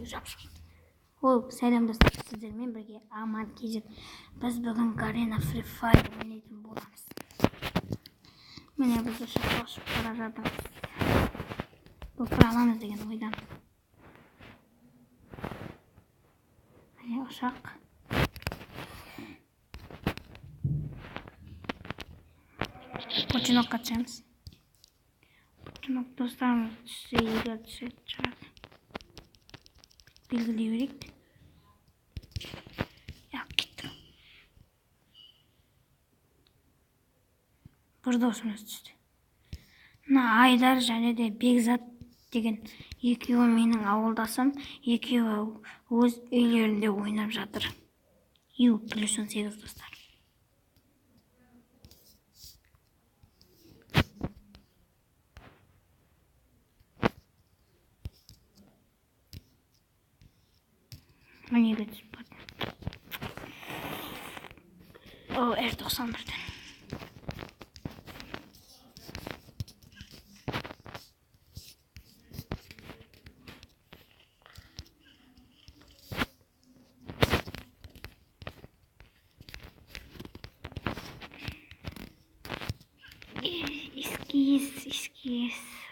Жап. О, сәлем достар, сіздермен бірге Аман KZ. Біз бүгін Garena Free Fire ойнайтын боламыз. Міне біз ұшаққа ұшып бара жатырмыз. Достар аламыз деген ойдамыз. Міне ұшақ. Починокқа түсеміз. Починок достарымыз түссе, егер түсетін шығар. Белгілей берейік. Алып кеттім. Бір досымыз түсті. Мына Айдар және де Бекзат деген екеуі менің ауылдасым, екеуі өз үйлерінде ойнап жатыр. Ю, плюс 18 достар. Неге түсіп бардым? О, R91-ден.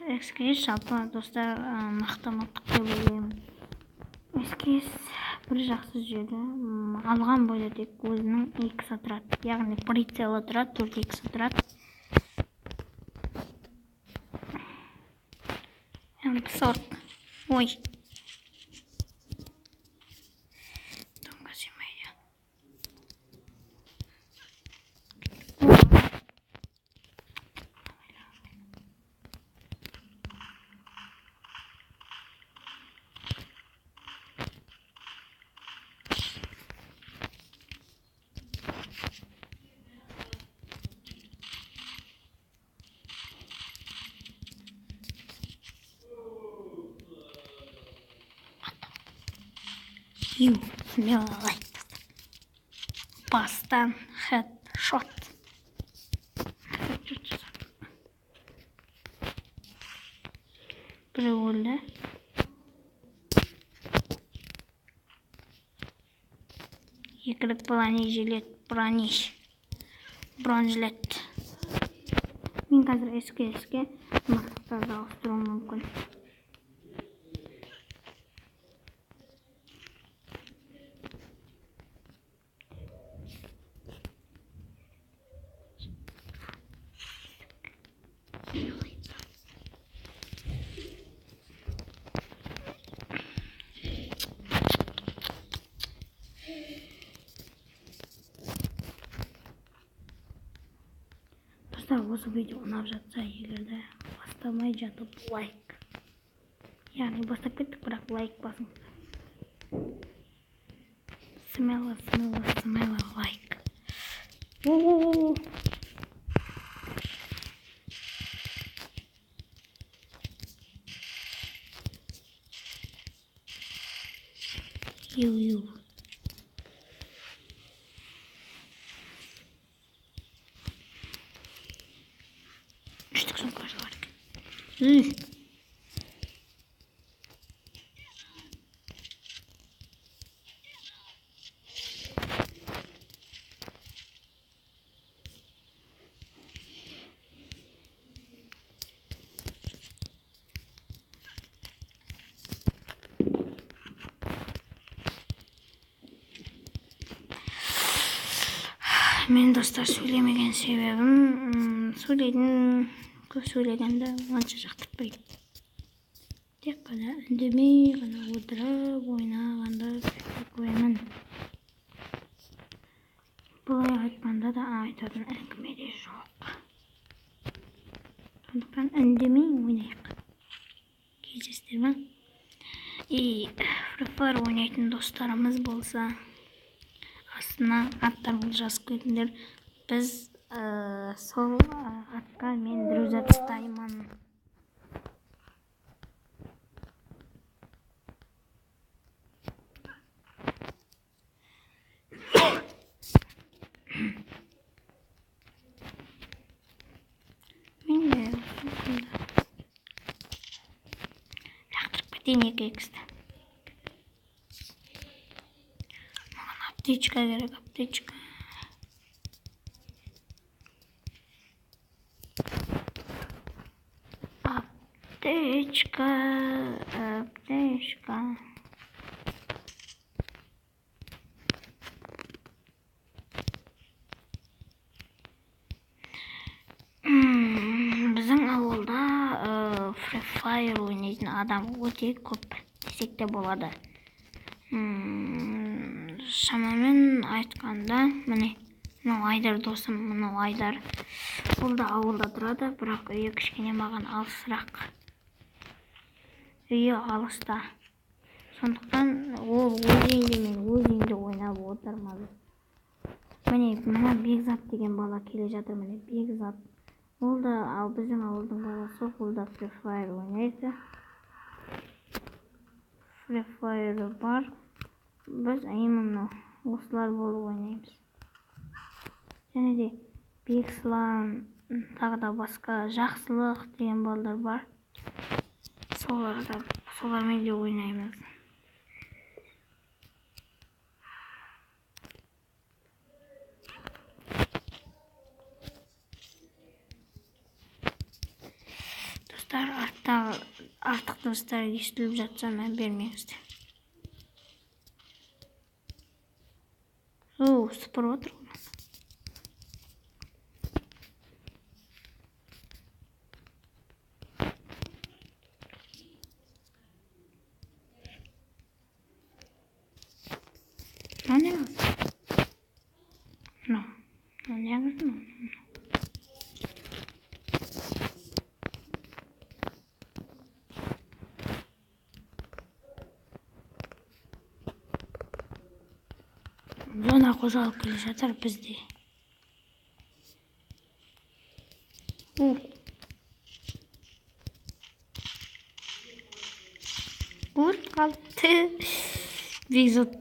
Эскиз жалпы достар мықты мылтық деп ойлаймын. Эскиз бір жақсы жері, алған бойда тек өзінің иксі тұрады, яғни прицелі тұрады, 4 иксі тұрады. М40. Ой. Домға сыймайды. Ю, смело лайк. Бастан хедшот. Біреу өлді. Екілік бронежилет, бронежилет. Мен қазір СКС-ке мылтықтарды ауыстыруым мүмкін. Достар, осы видео ұнап жатса, егер де бастамай жатып лайк. Яғни бастап кеттік, бірақ лайк басыңыздар. Смело, смело, смело лайк. О-о-о! Ю-ю. Үштік сумка бар екен. Мен достар сөйлемеген себебім, сөйлейтін, көп сөйлегенді онша жақтыртпайды. Тек қана үндемей ғана отырып ойнағанды көремін. Бұлай айтқанда да айтатын әңгіме де жоқ. Сондықтан үндемей ойнайық. Кездестер ме? И Free Fire ойнайтын достарымыз болса, астына аттарыңызды жазып кетіңдер. Біз сол атқа мен друзья тастаймын. Мен де лақтырып кетейін екі иксті. Аптечка керек, аптечка. Аптечка, аптечка. Біздің ауылда Free Fire ойнайтын адам өте көп десек те болады. Шамамен айтқанда, міне, мынау Айдар досым, мынау Айдар. Ол да ауылда тұрады, бірақ үйі кішкене маған алысырақ. Үйі алыста. Сондықтан ол өз үйінде, мен өз үйімде ойнап отырмын. Міне, мына Бекзат деген бала келе жатыр, міне Бекзат. Ол да ал біздің ауылдың баласы, ол да Free Fire ойнайды. Free Fire бар. Біз именно осылар болып ойнаймыз. Және де Бекслан, тағы да басқа Жақсылық деген балдар бар. Солармен де ойнаймыз. Достар, артық дыбыстар естіліп жатса, мән бермеңіздер. Оу, сыпырып отыр ғой. Мынау не қыз? Мынау. Мынау не қыз? Мынау. Зона қозғалып келе жатыр бізде. Өліп қалыпты. Бекзат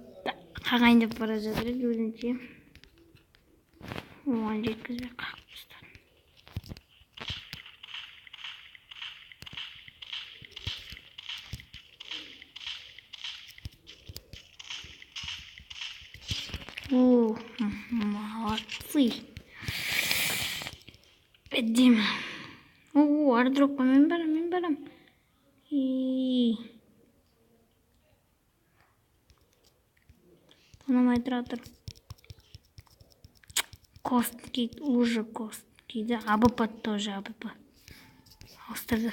қағайын деп бара жатыр еді өзінше. Оған жеткізбей қағып тастады. О, молодцы. Әдемі. О, ардропқа мен барам, мен барам. Тонамай тұра тұр. Кост киді, уже кост киді. АБП тоже, АБП. Ауыстырды.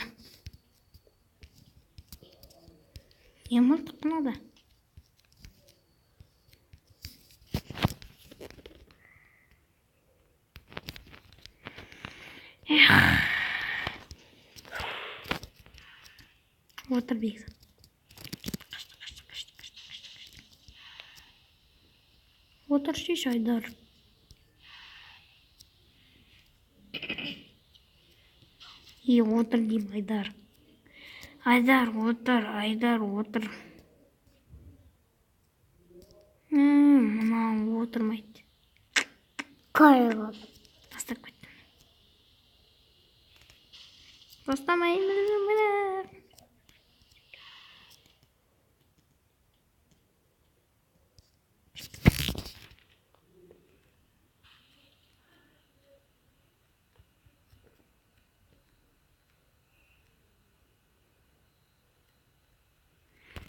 Не мылтық мынада? Эх. Отыр Бекзат. Қашты, қашты, қашты, қашты, қашты, қашты. Отыр шеш, Айдар. И отыр деймін, Айдар. Айдар, отыр, Айдар, отыр. Мынау отырмайды. Қайғы. Тастап кеттім. Тастамаймын.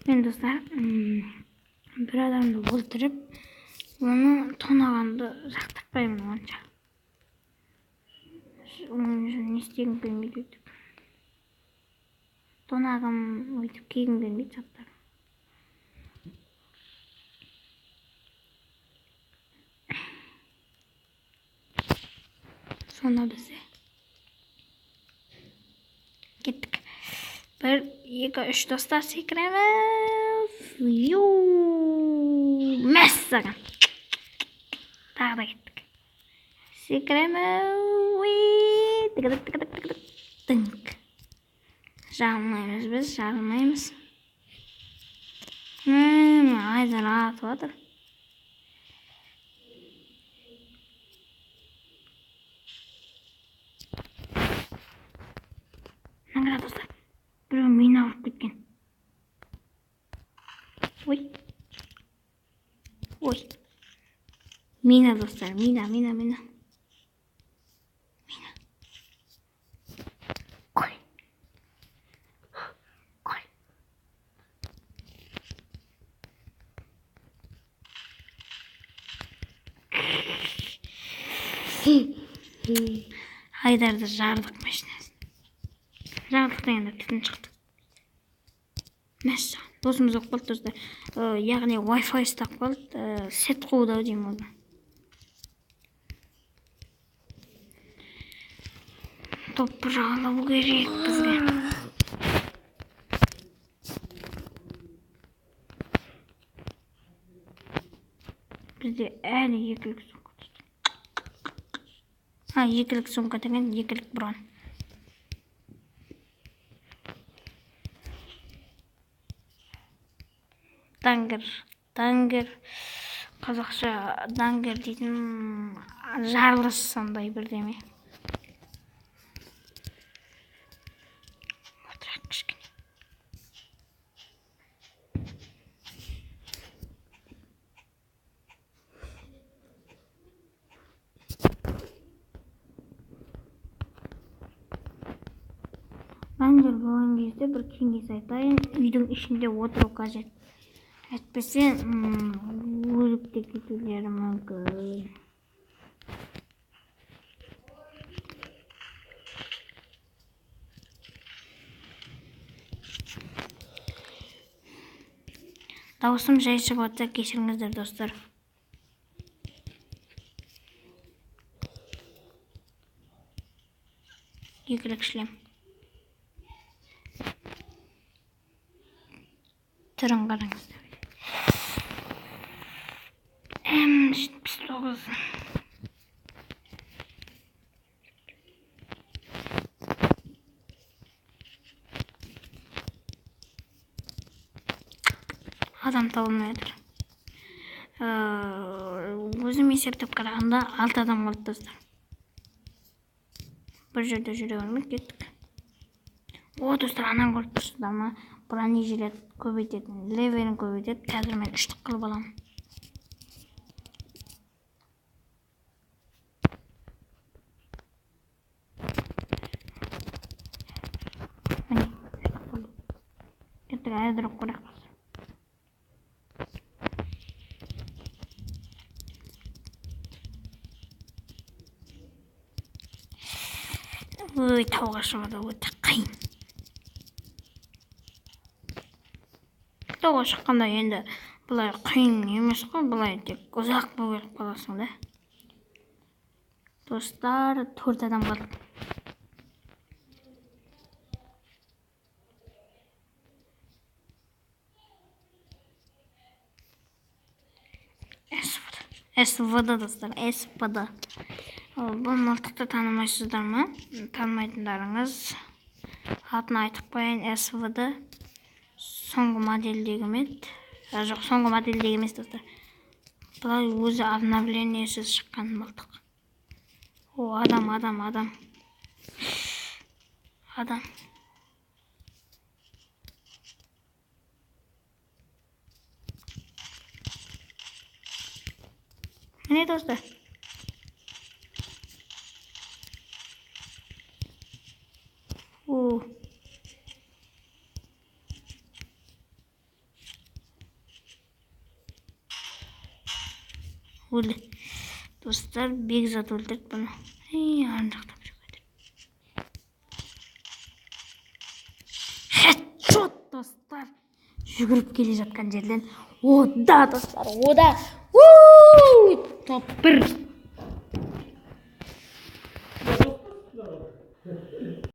Мен достар, бір адамды өлтіріп, оны тонағанды жақтыртпаймын онша. Оның үшін не істегім келмейді өйтіп. Тонағым өйтіп кигім келмейді заттар. Сонда бізде. Кеттік. 1, 2, 3 достар секіреміз. Ю! Мәссаған. Тағы да кеттік. Секіреміз. Уи! Тігідік, тігідік, тігідік. Тыңк. Жарылмаймыз біз, жарылмаймыз. Айдар атып жатыр. Мына достар, біреу мені ұрып кеткен. Ой. Ой. Мина, достар, мина, мина, мина. Мина. Қой. Қой. Айдарды жардық машинасын. Жардық дегенде түтін шықты. Мәссаған. Досымыз жоқ болды, достар. Яғни Wi-Fi ұстап қалды. Сет қуды ау деймін оны. Топ алу керек бізге. Бізде әлі екілік сумка түсті. Екілік сумка деген екілік брон. Дангер, дангер, қазақша дангер дейтін жарылыс сондай бірдеме. Отырайық кішкене. Дангер болған кезде бір кеңес айтайын, үйдің ішінде отыру қажет. Әйтпесе, өліп те кетулері мүмкін. Дауысым жай шығып жатса кешіріңіздер, достар. Екілік шлем. Түрін қараңыздар. М79. Адам табылмай жатыр. Өзім есептеп қарағанда 6 адам қалды, достар. Бір жерде жүре бермей кеттік. О, достар, ананы көріп тұрсыздар ма? Бронежилет көбейтетін, леверін көбейтеді. Қазір мен үштік қылып аламын. Міне, үштік қылдым. Кеттік, аэродроп көрейік. Ой, тауға шығуда өте қиын. Тауға шыққанда енді былай қиын емес қой, былай тек ұзақ болып кетіп қаласың да. Достар, 4 адам қалды. СВД, достар, СПД. Бұл мылтықты танымайсыздар ма? Танымайтындарыңыз атын айтып қояйын. СВД соңғы модельдегі ме еді? Жоқ, соңғы модельдегі емес, достар. Былай өзі обновлениесіз шыққан мылтық. О, адам, адам, адам. Адам. Міне, достар. О. Өлді. Достар, Бекзат өлтірді бұны. Ей, ана жақта біреу кетті. Хедшот, достар. Жүгіріп келе жатқан жерден. О, да, достар, о, да. Уу, топ 1.